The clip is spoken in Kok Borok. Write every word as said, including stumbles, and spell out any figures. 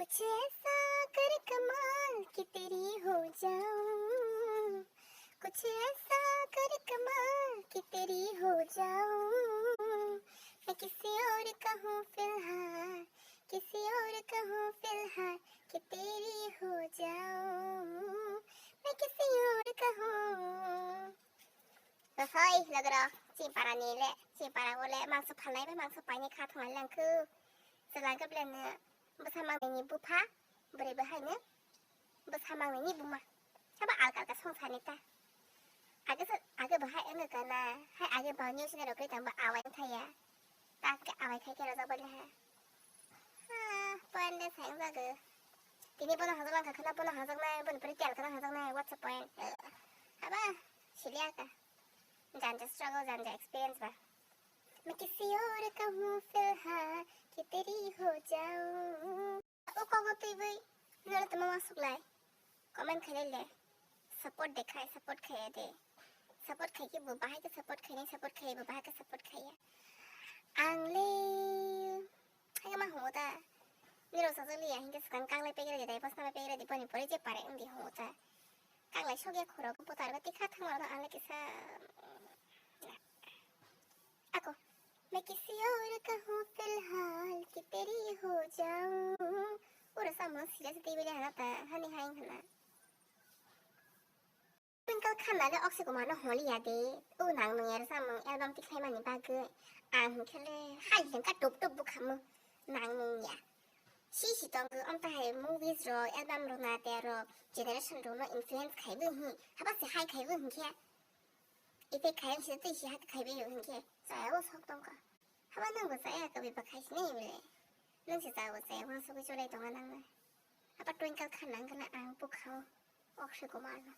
कुछ ऐसा कर कमाल कि तेरी हो जाऊं, कुछ ऐसा कर कमाल कि तेरी हो जाऊं। मैं किसी और का हूँ फिलहाल, किसी और का हूँ फिलहाल कि तेरी हो जाऊं, मैं किसी और का हूँ। Hoi, logra, chini para ni le, chini para o le, mangso phalnai bai mangso painai kha thonglai langkhu. Chwla khe belai no bwsa mangnai ni bupha, bwrwi bo hai no bwsa mangnai ni buma. Haba alka alka songsani ta. Age se, age bo hai wngkha na, hai age bo news ni rok khe tang bo awai thaya. Tak khe awai thai khe rojak bai le ha. Ha, point de sang jago. Tini bono hajak langkha khana, bono hajak nai, boni pore tel khana hajak nai, what's the point? Haba, siliya ka. Janja struggle, janja experience ba. मैं किसी और का हूँ फिलहाल कि तेरी हो जाऊं। O kogo twi bai, nolo tamo ma suklai. Comment khailai le. Support de khai, support khaiya de. Support khai khe bo bahai khe support khainai, support khai bo bahai khe support khaiya. Ang le, hai ma homo ta. Nirok sajak liya, hinkhe swkang kaklai pegre de, dai bosna bai pegre de, boni pore je pare wngdi homo ta. Kaklai sokya khorok, butar ba tikha thangma no ang le kisa. Ako, मैं किसी और का हूँ फिलहाल कि तेरी हो जाऊं। Uro samung serious de bele hana ta, hani hai hana. Twinkle Khanna le Akshay Kumar no holi ya de. O nang nung yar samung album tikhlai mani bagwi. Ang hinkhe le hai jeng ka tup tup bukhamu. Nang nung ya. Si si tong khe, om ta hai movies rok, album rok na te rok generation rok no influence khai bo hi. Haba se hai khai bo hinkhe. Effect khai si tei si hai khai bo hinkhe. Saya o sok tong ka. Haba nang bo saya ka bi ba khai si ne bele. Nang se sa bo saya wa sok chulai tong nang na. Haba Twinkle Khanna ang khe na ang bukha o. Akshay Kumar no.